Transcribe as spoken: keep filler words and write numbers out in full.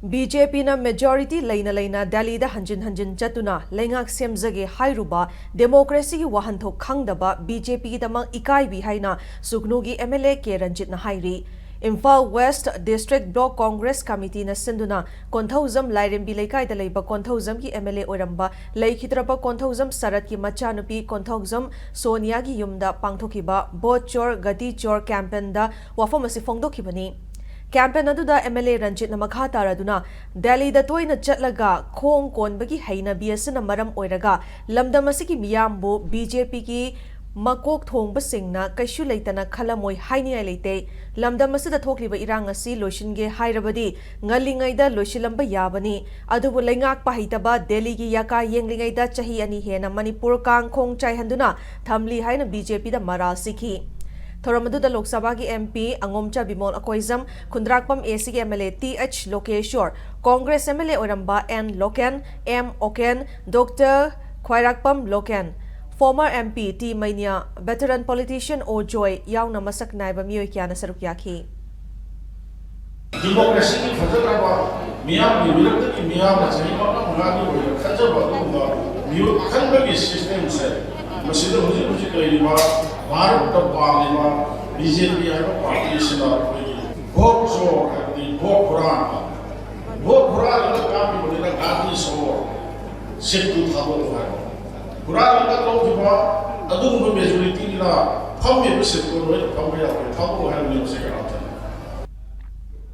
B J ꯄꯤꯅ majority ꯂꯩꯅ ꯂꯩꯅ ꯗꯦꯜꯂꯤꯗ ꯍꯟꯖꯤꯟ ꯍꯟꯖꯤꯟ ꯆꯠꯇꯨꯅ ꯂꯩꯉꯥꯛ ꯁꯦꯝꯖꯒꯦ ꯍꯥꯏꯔꯨꯕ democracyꯒꯤ ꯋꯥꯍꯟꯊꯣꯛ ꯈꯪꯗꯕ ꯕꯤ ꯖꯦ ꯄꯤꯒꯤꯗꯃꯛ ꯏꯀꯥꯏꯕꯤ ꯍꯥꯏꯅ ꯁꯨꯒꯅꯨꯒꯤ M L A ꯀꯦ ꯔꯟꯖꯤꯠꯅ ꯍꯥꯏꯔꯤ꯫ Imphal West District Block Congress Committeeꯅ ꯁꯤꯟꯗꯨꯅ ꯀꯣꯟꯊꯧꯖꯝ ꯂꯥꯏꯔꯦꯝꯕꯤ ꯂꯩꯀꯥꯏꯗ ꯂꯩꯕ ꯀꯣꯟꯊꯧꯖꯝꯒꯤ M L A ꯑꯣꯏꯔꯝꯕ ꯂꯩꯈꯤꯗ꯭ꯔꯕ ꯀꯣꯟꯊꯧꯖꯝ ꯁꯔꯠꯀꯤ ꯃꯆꯥꯅꯨꯄꯤ ꯀꯣꯟꯊꯧꯖꯝ ꯁꯣꯅꯤꯌꯥꯒꯤ ꯌꯨꯝꯗ ꯄꯥꯡꯊꯣꯛꯈꯤꯕ Vote Chor Gati Chor campaignꯗ ꯋꯥꯐꯝ ꯑꯁꯤ ꯐꯣꯡꯗꯣꯛꯈꯤꯕꯅꯤ꯫ Campaign ꯑꯗꯨꯗ M L A ꯔꯟꯖꯤꯠꯅ ꯃꯈꯥ ꯇꯥꯔꯗꯨꯅ, ꯗꯦꯜꯂꯤꯗ ꯇꯣꯏꯅ ꯆꯠꯂꯒ ꯈꯣꯡ ꯀꯣꯟꯕꯒꯤ ꯍꯩꯅꯕꯤ ꯑꯁꯤꯅ ꯃꯔꯝ ꯑꯣꯏꯔꯒ ꯂꯝꯗꯝ ꯑꯁꯤꯒꯤ ꯃꯤꯌꯥꯝꯕꯨ ꯕꯤ ꯖꯦ ꯄꯤꯒꯤ ꯃꯀꯣꯛ ꯊꯣꯡꯕꯁꯤꯡꯅ ꯀꯩꯁꯨ ꯂꯩꯇꯅ ꯈꯜꯂꯝꯃꯣꯏ ꯍꯥꯏꯅꯤꯡꯉꯥꯏ ꯂꯩꯇꯦ꯫ ꯂꯝꯗꯝ ꯑꯁꯤꯗ ꯊꯣꯛꯂꯤꯕ ꯏꯔꯥꯡ ꯑꯁꯤ ꯂꯣꯏꯁꯤꯟꯒꯦ ꯍꯥꯏꯔꯕꯗꯤ ꯉꯜꯂꯤꯉꯩꯗ ꯂꯣꯏꯁꯤꯜꯂꯝꯕ ꯌꯥꯕꯅꯤ꯫ ꯑꯗꯨꯕꯨ ꯂꯩꯉꯥꯛꯄ ꯍꯩꯇꯕ ꯗꯦꯜꯂꯤꯒꯤ ꯌꯥꯀꯥ ꯌꯦꯡꯂꯤꯉꯩꯗ ꯆꯍꯤ ꯑꯅꯤ ꯍꯦꯟꯅ ꯃꯅꯤꯄꯨꯔ ꯀꯥꯡ ꯈꯣꯡ ꯆꯥꯏꯍꯟꯗꯨꯅ ꯊꯝꯂꯤ ꯍꯥꯏꯅ ꯕꯤ ꯖꯦ ꯄꯤꯗ ꯃꯔꯥꯜ ꯁꯤꯈꯤ꯫ ꯊꯧꯔꯝ ꯑꯗꯨꯗ ꯂꯣꯛ ꯁꯚꯥꯒꯤ M P ꯑꯉꯣꯝꯆꯥ Bimol Akoijam, Khundrakpam A Cꯒꯤ M L A T H ꯂꯣꯀꯦꯁꯣꯔ, Congress M L A ꯑꯣꯏꯔꯝꯕ N ꯂꯣꯀꯦꯟ, M ꯑꯣꯀꯦꯟ, Doctor ꯈ꯭ꯋꯥꯏꯔꯥꯛꯄꯝ local, former M P T ꯃꯩꯅ꯭ꯌꯥ, veteran politician O ꯖꯣꯏ ꯌꯥꯎꯅ ꯃꯁꯛ ꯅꯥꯏꯕ ꯃꯤꯑꯣꯏ ꯀꯌꯥꯅ ꯁꯔꯨꯛ ꯌꯥꯈꯤ꯫ Democracyꯒꯤ ꯐꯖꯈ꯭ꯔꯕ, ꯃꯤꯌꯥꯝꯒꯤ ꯃꯤꯔꯛꯇꯒꯤ ꯃꯤꯌꯥꯝꯅ ꯆꯍꯤ ꯃꯉꯥ ꯃꯉꯥꯒꯤ ꯑꯣꯏꯅ ꯈꯟꯖꯕ ꯑꯗꯨꯒꯨꯝꯕ ꯃꯤꯍꯨꯠ ꯈꯟꯕꯒꯤ systemꯁꯦ, ꯃꯁꯤꯗ ꯍꯧꯖꯤꯛ ꯍꯧꯖꯤꯛ ꯂꯩꯔꯤꯕ ꯚꯥꯔꯠꯇ ꯄꯥꯜꯂꯤꯕ B J P ꯍꯥꯏꯕ party ꯑꯁꯤꯅ ꯑꯩꯈꯣꯏꯒꯤ vote chor ꯍꯥꯏꯕꯗꯤ vote ꯍꯨꯔꯥꯟꯕ, vote ꯍꯨꯔꯥꯜꯂꯒ ꯀꯥꯞꯈꯤꯕꯅꯤꯅ ꯒꯥꯟꯙꯤ ꯁꯣꯔ, seatꯇꯨ ꯊꯥꯗꯣꯛꯎ ꯍꯥꯏꯕ꯫ ꯍꯨꯔꯥꯜꯂꯒ ꯂꯧꯈꯤꯕ ꯑꯗꯨꯒꯨꯝꯕ majorityꯅ ꯐꯝꯃꯤꯕ seatꯇꯨ ꯂꯣꯏꯅ ꯐꯝꯕ ꯌꯥꯔꯣꯏ, ꯊꯥꯗꯣꯛꯎ ꯍꯥꯏꯕꯅꯤ ꯃꯁꯤꯒꯤ